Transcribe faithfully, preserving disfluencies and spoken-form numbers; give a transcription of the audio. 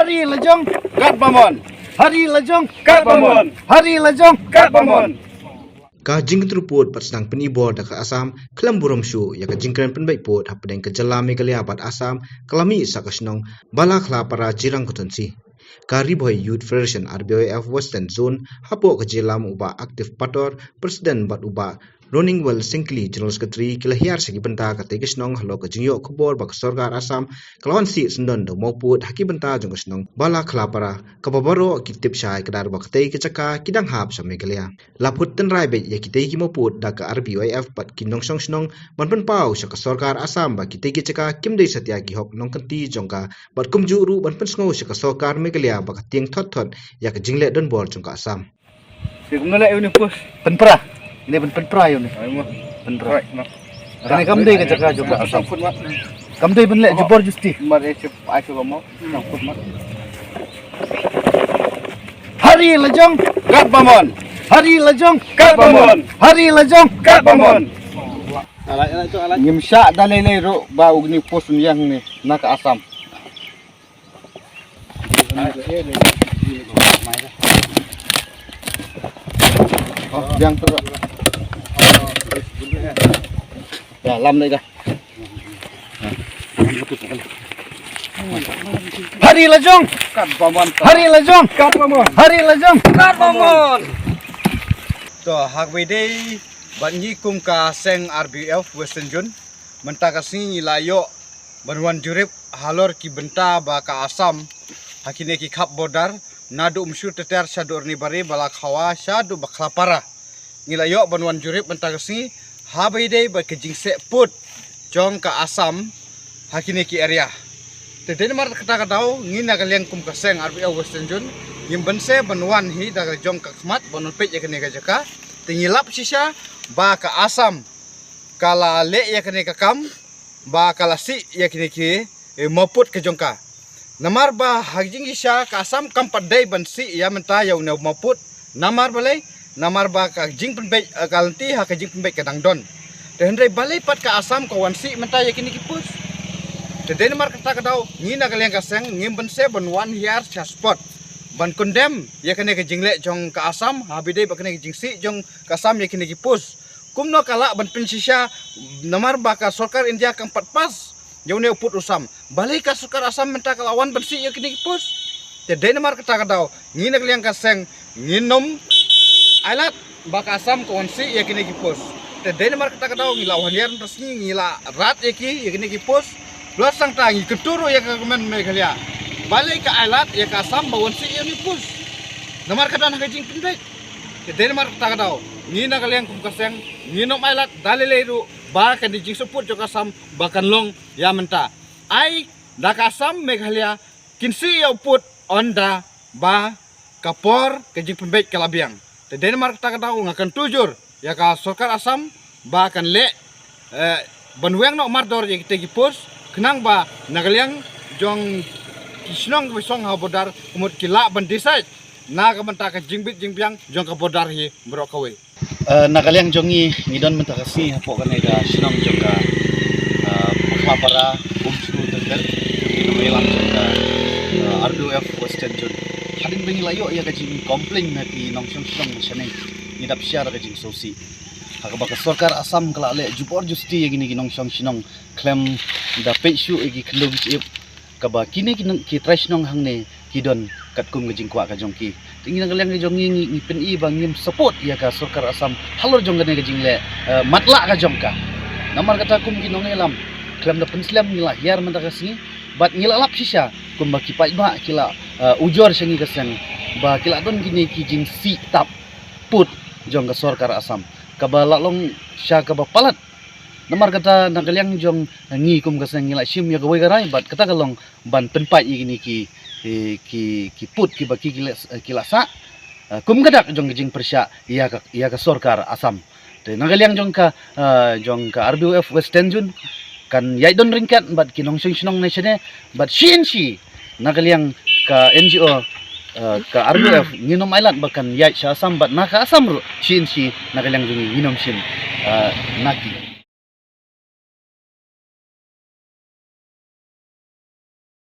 Hari lajong. Katba mon. Hari lajong. Katba mon. Hari lajong. Katba mon. Ka jingkyntu pud bad sdang pyni bor da ka Assam khlem burom shuh ïa ka jingkren pynbeit pud hapdeng ka jylla Meghalaya bad Assam ka la mih sha ka shnong Balakhla Para, Jirang Constituency. Ka Ri Bhoi Youth Federation, R B Y F, Western Zone hapoh ka jingïalam u Bah Active Pator, President, bad u Bah Roningwell Syngkli, General Secretary, ki la hiar sha ki bynta katei ka shnong halor ka jingïoh khubor ba ka sorkar Assam ka la wan sih syndon da u mawpud ha ki bynta jong ka shnong Balakhla Para, kaba baroh ki tip shai kdar ba katei ka jaka ki dang hap sha Meghalaya. La phut tynrai beit ïa kitei ki mawpud da ka R B Y F bad ki nongshong shnong ban pynpaw sha ka sorkar Assam ba kitei ki jaka kim dei satia ki hok nongkynti jong ka, bad kumjuh ruh ban pynsngew sha ka sorkar Meghalaya ba ka tieng thot thot ïa ka jingleh donbor jong ka Assam. Te kumno leh ïa une post? Pynpra. Ine ban pynpra ïa une. Ai mo. Pynpra. Ai mo. Kane kam dei ka jaka jong ka Assam. Sangkut mat. Kam dei ban leh jubor justi. Mar e chip ai chip mo. Sangkut mat. Hari lajong. Katba mon. Hari lajong. Katba mon. Hari lajong. Katba mon. Ngim shah da lei lei ruh ba une post un ïeng ne na ka Assam. Oh, biang tu. Ya, lam deh kah. Hari lajong. Hari lajong. Hari lajong. To, ha kaba ïadei bad ngi kum ka seng R B F Western Zone, mynta ka sngi ngi la ïoh ban wan jurip halor ki bynta ba ka Assam ha kine ki khap border, naduh Umsur Teter shaduh Ranibari, Balakhawa shaduh Bakhlapara. Ngi la ïoh ban wan jurip mynta ka sngi haba ïadei bad ka jingseh pud jong ka Assam ha kine ki area. Te dei namar kata ka daw ngi na ka liang kum ka seng R B F Western Zone ngim banse ban wan hi da ka jong ka khmat ban wan peit ïa kane ka jaka. Te ngi lap shisha ba ka Assam ka la leh ïa kane ka kam ba ka la sih ïa kine ki, eh, mawpud ka jong ka. Namar ba ha ka jingshisha ka Assam kam pat dei ban sih ïa mynta ïa une u mawpud. Namar balei? Namar ba ka jingpynbeit, eh, ka lynti ha ka jingpynbeit ka dang don. Te hynrei balei pat ka Assam ka wan sih mynta ïa kine ki post? Te dei namar kata ka daw ngi na ka liang ka seng ngim banse ban wan hiar sha spot ban condemn ïa kane ka jingleh jong ka Assam haba ïadei bad kane ka jingsih jong ka Assam ïa kine ki post. Kumno ka lah ban pynshisha namar ba ka sorkar India kam pat pass ïa une u pud u sam. Balei ka sorkar Assam mynta ka la wan ban sih ïa kine ki post? Te dei namar kata ka daw ngi na ka liang ka seng ngin ym ailad ba ka Assam ka wan sih ïa kine ki post. Te dei namar kata ka daw ngi la wan hiar mynta sngi ngi la rat ïa ki ïa kine ki post. Plus tang ta ngi kyntu ruh ïa ka government Meghalaya. Balei ka ailad ïa ka Assam ba wan sih ïa une u post? Namar ka don ha ka jingpynbeit. Te dei namar kata ka daw ngi na ka liang kum ka seng ngin ym ailad da lei lei ruh ba kane ka jingseh pud jong ka Assam ba kan long ïa mynta. Ai da ka Assam Meghalaya kin sih ïa u pud ynda ba ka por ka jingpynbeit ka la biang. Te dei namar kata ka daw nga kyntu jur ïa ka sorkar Assam ba kan leh, eh, ban weng noh mardor ïa kitei ki post khnang ba na ka liang jong ki shnong kiba shong ha border ka mut ki lah ban decide na ka bynta ka jingbit jingbiang jong ka border hi baroh kawei. Eh, na ka liang jong ngi ngi don mynta ka sngi hapoh kane ka shnong jong ka, eh, Bakhlapara, Umsur Teter, ngi nongïalam jong ka, eh, R B F Western Zone. Hadien ba ngi la ïoh ïa ka jingcomplain na ki nongshong shnong shane ngi dap shah da ka jingsngewsih. Ha kaba ka sorkar Assam ka la leh jubor justi ïa kine ki nongshong shnong khlem da peit shuh ïa ki khyndew ki shyiap kaba kine ki nong-, ki trai shnong hangne ki don katkum ka jingkwah ka jong ki. Te ngi na ka liang ka jong ngi ngi, ngi pyni ba ngim support ïa ka sorkar Assam halor jong kane ka jingleh, eh, matlah ka jong ka. Namar kata kum ki nongïalam khlem da pynslem ngi la hiar mynta ka sngi bad ngi la lap shisha kumba ki paidbah ki la, eh, ujor sha ngi ka seng ba ki la don kine ki jingsih tap pud jong ka sorkar Assam kaba la long sha kaba palat. Namar kata na ka liang jong ngi kum ka seng ngi la shim ïa kawei ka rai bad kata ka long ban pynpait ïa kine ki, eh, ki, ki pud kiba ki, ki la, ki la sah, eh, kum ka dak jong ka jingpyrshah ïa ka, ïa ka sorkar Assam. Te na ka liang jong ka, eh, jong ka R B F Western Zone kan ïaid don ryngkat bad ki nongshong shnong ne shane bad shi in shi na ka liang ka N G O, eh, ka R B F ngin ym ailad ba kan ïaid sha Assam bad na ka Assam ruh shi in shi na ka liang jong ngi ngin ym shim, eh, na ki.